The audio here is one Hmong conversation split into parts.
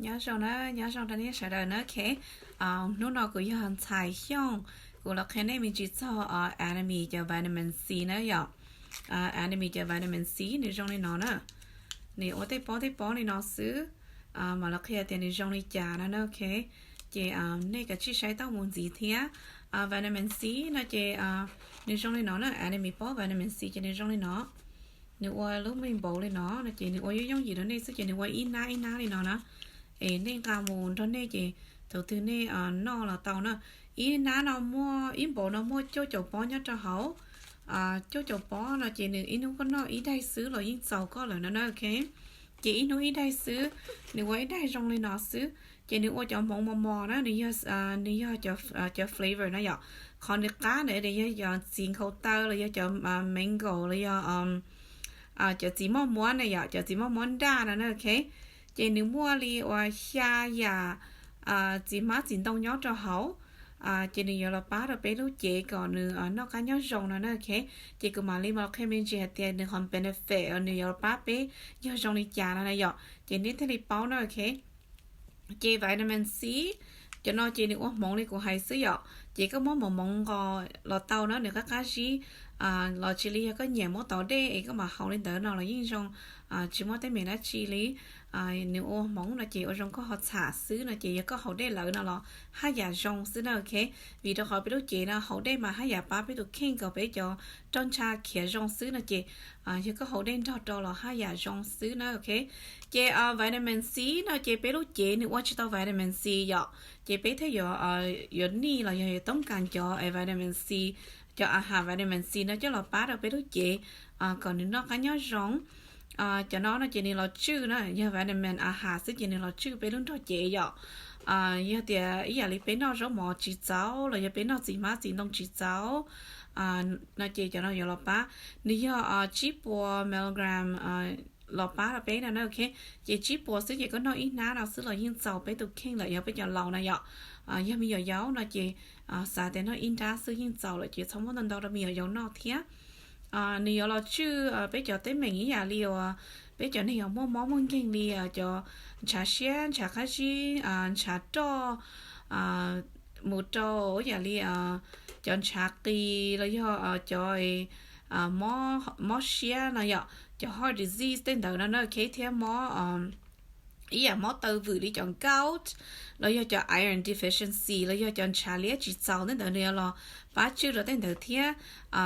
Nyob zoo na, nyob zoo rau nej sawv daws na, ok. Hnub no kuv yog Ntxhais Xyooj, kuv los qhia nej me ntsis txog Anime cov vitamin C na yom. Anime cov vitamin C nws zoo li no na, nws ua tej pob tej pob li no xwb, mam los qhia tias nws zoo li cas no na, ok. Ces nej kav tsij saib tau mus ntxiv thiab. Vitamin C no ces nws zoo li no na, Anime pob vitamin C ces nws zoo li no. Nws ua lub me npaum li no no ces nws ua yooj yooj yim rau nej xwb ces nws ua ib nab ib nab li no na. Es nej nqa mus nrog nej ces thaum twg nej noj los tau na. Ib nab no muaj, ib npaum no muaj cuaj caum pob nyob rau hauv. Cuaj caum pob no ces nws ib hnub koj noj ib daig xwb los yeej txaus koj lawm no na, ok. Ces ib hnub ib daig xwb, nws ua ib daig zoo li no xwb. Ces nws ua cov hmoov mos mos na, nws yog, nws yog cov flavor na yom. Qhov nws qab ntawd yog cov txiv nkhaus taw los yog cov mango los yog cov txiv moj muab na yom, cov txiv moj muab nraj no na, ok. Ces nws muaj li uas xya yam txiv hmab txiv ntoo nyob rau hauv. Ces nws yuav los pab rau peb lub cev kom nws noj qab nyob zoo no na, ok. Ces kuv mam li mus qhia me ntsis hais tias nws qhov benefit uas nws yuav los pab peb yog zoo li cas no na yom, ces nej thiaj li paub na, ok. Ces vitamin C cov no ces nws ua hmoov li kuv hais xwb yom. Ces koj muab mos hmoov nqos los tau na, nws qab qab zib, los tsis li yog koj nyiam muab tov dej es koj mam haus li ntawd no los yeej zoo, tsis muaj teeb meem dab tsi li. Nws ua hmoov no ces ua zoo koj ho txham xwb no ces yog koj haus dej lawm no los haj yam zoo xwb na, ok. Vim rau qhov peb lub cev no haus dej mas haj yam pab peb tus kheej kom peb cov roj ntsha khiav zoo xwb no ces yog koj haus dej nrog rau los haj yam zoo xwb na, ok. Ces vitamin C no ces peb lub cev nws ua tsis tau vitamin C yom, ces peb thiaj yuav, yuav nij los yog yuav toob kas cov vitamin C, cov a has vitamin C no coj los pab rau peb lub cev kom nws noj qab nyob zoo. Cov no no ces nws los tswj na, yog vitamin a has xwb ces nws los tswj peb lub nrog cev yom. Yog tias ib yam li peb noj zaub mov tsis txaus los yog peb noj txiv hmab txiv ntoo tsis txaus no ces cov no yuav los pab. Nws yog tsib puas milligram los pab rau peb no na, ok. Ces tsib puas xwb ces koj noj ib hnab no xwb los yeej txaus peb tus kheej lawm yog peb cov laus na yom. Yog me nyuam yaus no ces xav tias noj ib nrab xwb yeej txaus lawm ces txhob muab ntau ntau rau me nyuam yaus noj thiab. Nws yuav los tswj peb cov teeb meem ib yam li uas peb cov neeg uas muaj mob muaj nkeeg li cov ntshav siab, ntshav qab zib, ntshav roj, mus rau ib yam li cov ntshav qis los yog cov mob siab no yom, cov heart disease tej ntawd no na, ok, thiab mob ib yam mob taw vwm li cov gout los yog cov iron deficiency los yog cov ntshav liab tsis txaus tej ntawd nws yuav los pab tswj rau tej ntawd thiab.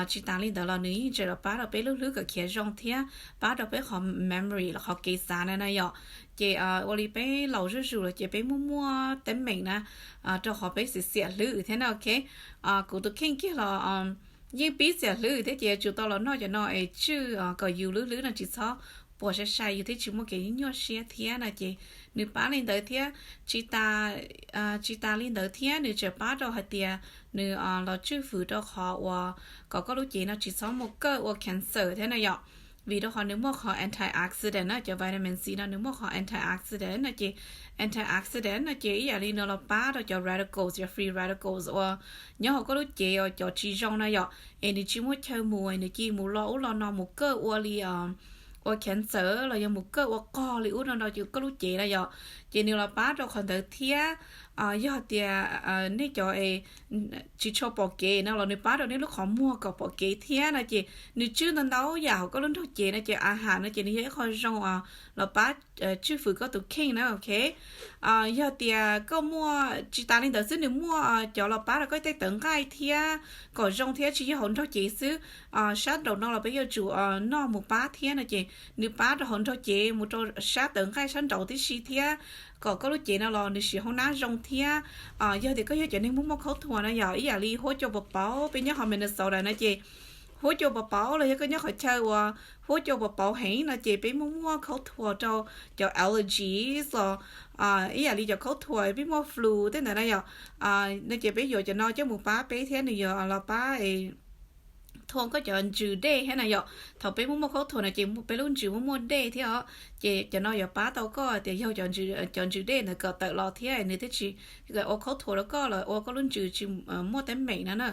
Tsis tas li ntawd los nws yeej tseem los pab rau peb lub hlwb kom khiav zoo thiab pab rau peb qhov memory los qhov kev xav na na yom. Ces ua li peb laus zuj zus los ces peb muaj muaj teeb meem na, rau qhov peb xiam xiam hlwb thiab na, ok. Kuv tus kheej kiag los yeej pib xiam hlwb thiab ces yuav tsum tau los noj cov no es tswj kom yus lub hlwb no tsis txhob puas sai sai yus thiaj tsis muaj kev nyuaj siab thiab no ces nws pab li ntawd thiab. Tsis tas, tsis tas li ntawd thiab nws tseem pab rau hais tias nws los tswj hwm rau qhov uas kom koj lub cev no tsis txhob mus kawj ua cancer thiab na yom. Vim rau qhov nws muaj qhov antioxidant na, cov vitamin C no nws muaj qhov antioxidant no ces antioxidant no ces ib yam li nws los pab rau cov radicals, cov free radicals uas nyob hauv koj lub cev uas cov tsis zoo na yom, es nws tsis muaj chaw mus es nws cia mus lo ub lo no mus kawj ua li ua cancer los yog mus kawj ua qog li ub no rau koj lub cev na yom. Ces nws los pab rau qhov ntawd thiab. Yog tias nej cov es tsis tshua pom kev no los nws pab rau nej lub qhov muag kom pom kev thiab no ces nws tswj ntau ntau yam hauv koj lub nrog cev no ces a has no ces nws yog ib qho zoo los pab tswj hwm koj tus kheej na, ok. Yog tias koj muaj, tsis tas li ntawd xwb nws muaj cov los pab rau koj tej tawv nqaij thiab kom zoo thiab tsis yog hauv nrog cev xwb. Sab nraum no los peb yuav tsum noj mus pab thiab no ces nws pab rau hauv nrog cev mus rau sab tawv nqaij sab nraud tib si thiab kom koj lub cev no los nws siv hauv nab zoo thiab. Yog tias koj yog cov neeg muaj muaj khaub thuas no yog ib yam li huab cua pos pauv, peb nyob hauv Minnesota no ces huab cua pos pauv los yog koj nyob qhov chaw uas huab cua pos pauv heev no ces peb muaj muaj khaub thuas rau cov allergies los ib yam li cov khaub thuas peb muaj flu tej ntawd na yom. No ces peb yuav cov no coj mus pab peb thiab nws yuav los pab thua koj cov ntsws dej thiab na yom. Thaum peb muaj muaj khaub thuas no ces peb lub ntsws muaj muaj dej thiab os. Ces cov no yuav pab tau koj tias yog cov ntsws dej ntawd kom tawm los thiab nws thiaj tsis ua khaub thuas rau koj los ua koj lub ntsws tsis muaj teeb meem no na.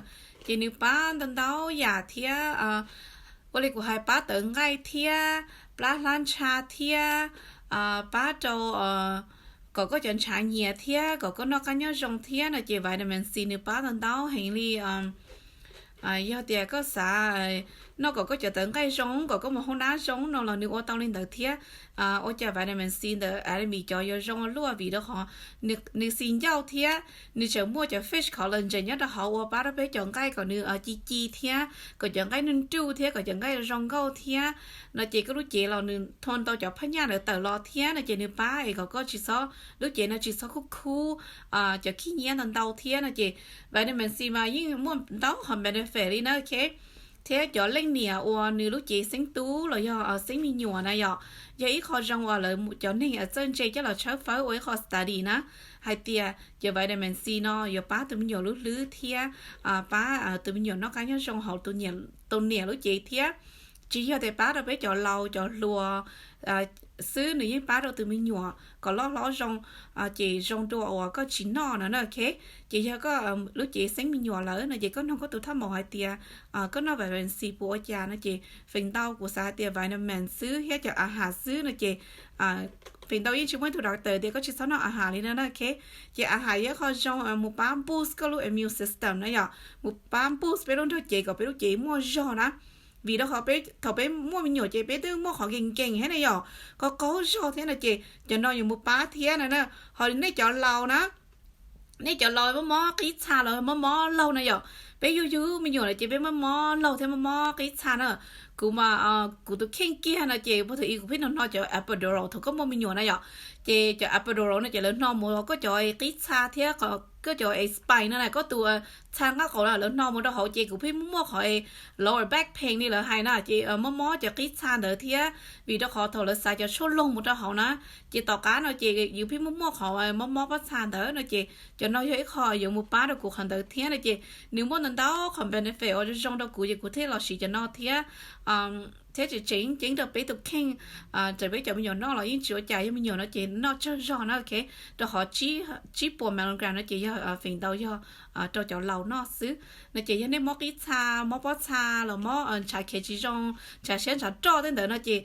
Ces nws pab ntau ntau yam thiab, ua li kuv hais pab tawv nqaij thiab, pab hlab ntsha thiab, pab rau kom koj cov ntshav nyias thiab kom koj noj qab nyob zoo thiab no ces vitamin C nws pab ntau ntau heev li. Yog tias koj xav noj kom koj cov tawv nqaij zoo, kom koj mus hoob nab zoo no los nws ua tau li ntawd thiab. Ua cas vitamin C ntawm Atomy cov yuav zoo ua luaj vim rau qhov nws xis ncauj thiab nws tseem muaj cov fish collagen nyob rau hauv uas pab rau peb cov nqaij kom nws ci ci thiab kom cov nqaij nuj nruj thiab kom cov nqaij zoo nkauj thiab no ces koj lub cev los nws thau ntau cov phaj nyaj ntawd tawm los thiab no ces nws pab es kom koj tsis txhob, lub cev no tsis txhob khub khub cov khib nyiab ntau ntau thiab no ces vitamin C mas yeej muaj ntau qhov benefit li na, ok. Thiab cov leej niam uas nws lub cev xeeb tub los yog xeeb me nyuam na yom, yog ib qho zoo uas lawv cov neeg txawj ntse coj los tshawb fawb ua ib qho study na, hais tias cov vitamin C no yuav pab tus me nyuam lub hlwb thiab pab tus me nyuam noj qab nyob zoo hauv tus niam lub cev thiab. Tsis yog tias pab rau peb cov laus cov hluas xwb, nws yeej pab rau tus me nyuam kom loj hlob zoo, ces zoo dua uas koj tsis noj no na, ok. Ces yog koj lub cev xeeb me nyuam lawm no ces koj nug koj tus thaj maum hais tias koj noj vitamin C puas ua cas no ces feem ntau kuv xav hais tias vitamin xwb thiab cov a has xwb no ces feem ntau yeej tsis muaj ib tug doctor tias koj tsis txhob noj a has li no na, ok. Ces a has yog ib qho zoo mus pab boost koj lub immune system na yom, mus pab boost peb lub nrog cev kom peb lub cev muaj zog na. Vim rau qhov peb thaum peb muaj me nyuam ces peb twb muaj qhov nkees nkees thiab na yom, qhov qaug zog thiab no ces cov no yuav mus pab thiab na na. Ho nej cov laus na, nej cov laus mob mob qib txha los mob mob laug na yom, peb yug yug me nyuam lawm ces peb mob mob laug thiab mob mob qib txha na. Kuv mas kuv tus kheej kiag no ces puag thaum ub kuv pheej hno hno cov epidural thaum koj muaj me nyuam na yom. Ces cov epidural no ces lawv hno mus koj cov qib txha thiab koj cov spine no na, koj tus txha nqaj qaum na, lawv hno mus rau hauv ces kuv pheej muaj muaj qhov lower back pain li lawv hais na, ces mob mob cov qib txha ntawd thiab vim rau qhov thaum lawv xav cov tshuaj loog mus rau hauv na, ces tom qab no ces yus pheej muaj muaj qhov mob mob pob txha ntawd no ces cov no yog ib qho yuav mus pab rau kuv qhov ntawd thiab no ces nws muaj ntau ntau qhov benefit uas zoo rau kuv ces kuv thiaj los siv cov no thiab. Thiab tseem ceeb ceeb rau peb tus kheej, raws peb cov me nyuam noj los yeej tsis ua cas, yog me nyuam no ces noj tsawg zog na, ok. Rau qhov tsib puas milligram no ces yog feem ntau yog rau cov laus noj xwb no ces yog nej mob qib txha, mob pob txha los mob ntshav khiav tsis zoo, ntshav siab ntshav roj tej ntawd no ces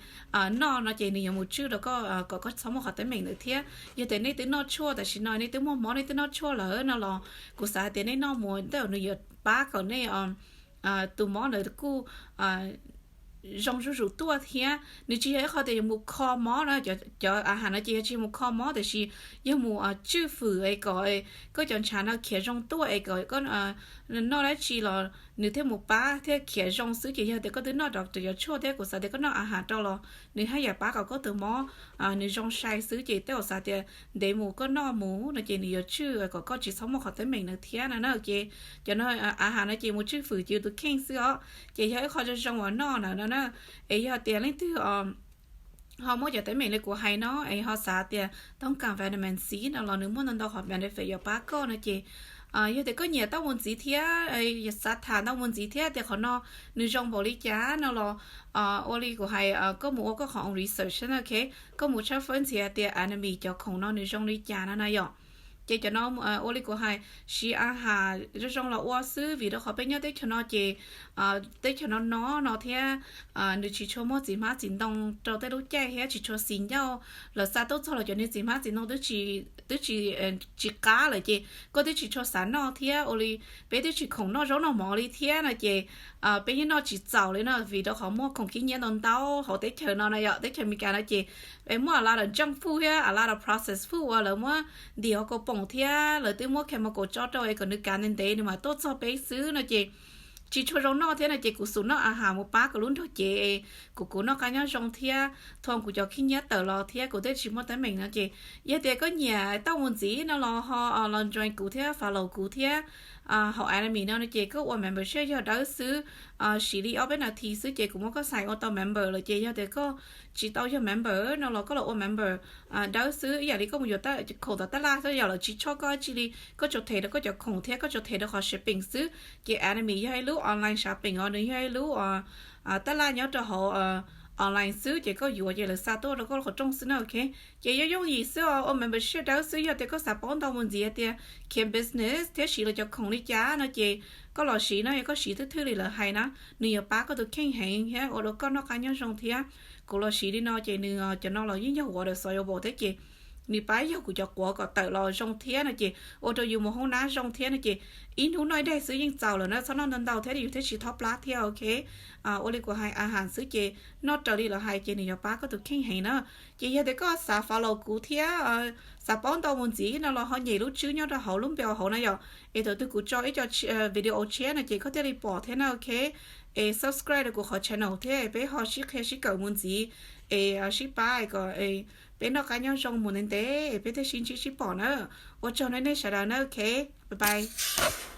noj no ces nws yuav mus tswj rau koj kom koj txhob muaj qhov teeb meem ntawd thiab. Yog tias nej twb noj tshuaj tam sim no nej twb muaj mob nej twb noj tshuaj lawm no los kuv xav hais tias nej noj mus tej zaum nws yuav pab kom nej tus mob ntawd kuj zoo zuj zus tuaj thiab. Nws tsis yog ib qho tias yuav mus kho mob na, cov a has no ces yog tsis yog mus kho mob tiam sis yog mus tswj fwm es kom koj cov ntshav no khiav zoo tuaj es kom koj noj dab tsi los nws thiaj mus pab thiaj khiav zoo xwb. Ces yog tias koj twb noj doctor cov tshuaj thiab kuv xav tias koj noj a has rau los nws haj yam pab kom koj tus mob nws zoo sai xwb. Ces tej zaum xav tias ntev mus koj noj mus no ces nws yuav tswj kom koj tsis txhob muaj qhov teeb meem ntawd thiab no na. Ces cov no a has no ces mus tswj fwm yus tus kheej xwb os. Ces yog ib qho zoo zoo uas noj na no na. Es yog tias leej twg ho muaj cov teeb meem li kuv hais no es ho xav tias toob kas vitamin C no los nws muaj ntau ntau qhov benefit yuav pab koj no ces yog tias koj nyiam tauj mus ntxiv thiab xav tham tauj mus ntxiv thiab tias qhov no nws zoo npaum li cas no los ua li kuv hais, koj mus ua koj qhov own research na, ok. Koj mus tshawb fawb ntxiv tias Atomy cov khoom no nws zoo li cas no na yom. Ces cov no ua li kuv hais, siv a has zoo zoo los ua xwb vim rau qhov peb nyob teb chaws no ces teb chaws no no no thiab nws tsis tshua muaj txiv hmab txiv ntoo rau tej lub caij thiab tsis tshua xis ncauj. Lawv xa tuaj txog los cov niag txiv hmab txiv ntoo twb tsis, twb tsis, tsis qab lawm ces koj twb tsis tshua xav noj thiab ua li peb twb tsis khoom noj zaub noj mov li thiab no ces peb yeej noj tsis txaus li no vim rau qhov muaj khoom khib nyiab ntau ntau hauv teb chaws no na yom. Teb chaws Amelikas no ces muaj a lot of junk food thiab a lot of processed food uas lawv muab ntim hauv kaus poom thiab lawv twb muab chemical tso rau es kom nws kav ntev ntev nws mam tuaj txog peb xwb no ces tsis tshua zoo noj thiab no ces kuv xub noj a has mus pab kuv lub nrog cev, kuv kuv noj qab nyob zoo thiab thov kuv cov khib nyiab tawm los thiab kuv thiaj tsis muaj teeb meem no ces yog tias koj nyiam tauj mus ntxiv no los ho los join kuv thiab follow kuv thiab hauv Atomy no no ces koj ua membership yog dawb xwb, siv li ob peb nas this xwb ces kuv muab koj sign ua tau member lawm ces yog tias koj tsis tau yog member no los koj los ua member dawb xwb ib yam li koj mus yuav khoom tom taj laj xwb yog lawv tsis choj koj dab tsi li, koj tsuas them rau koj cov khoom thiab koj tsuas them rau qhov shipping xwb. Ces Atomy yog ib lub online shopping os, nws yog ib lub taj laj nyob rau hauv online xwb ces koj yuav ces lawv xa tuaj rau koj qhov rooj xwb na, ok. Ces yooj yooj yim xwb os, ua membership dawb xwb. Yog tias koj xav paub ntau mus ntxiv tias khiav business thiab siv lawv cov khoom li cas no ces koj los siv no, yog koj siv thwj thwj li lawv hais na, nws yuav pab koj tus kheej heev thiab ua rau koj noj qab nyob zoo thiab. Kuv los siv li no ces nws cov no los yeej yog huav ntawm soluble thiab ces nws pab yog kuv cov quav kom tawm los zoo thiab no ces ua rau yus mus hoob nab zoo thiab no ces ib hnub noj ib daig xwb yeej txaus lawm na, txhob noj ntau ntau thiab yus thiaj tsis thob plab thiab, ok. Ua li kuv hais a has xwb ces noj raws li lawv hais ces nws yuav pab koj tus kheej heev na. Ces yog tias koj xav follow kuv thiab xav paub ntau mus ntxiv no los ho nyem lub tswb nyob rau hauv lub npe hauv no yom, es thaum twg kuv tso ib co video tshiab no ces koj thiaj li pom thiab na, ok. Es subscribe rau kuv qhov channel thiab peb ho sib qhia sib kawm mus ntxiv, es sib pab kom peb noj qab nyob zoo mus ntev ntev es peb thiaj sib ntsib sib pom na. Ua tsaug nej sawv daws na, ok, bye bye.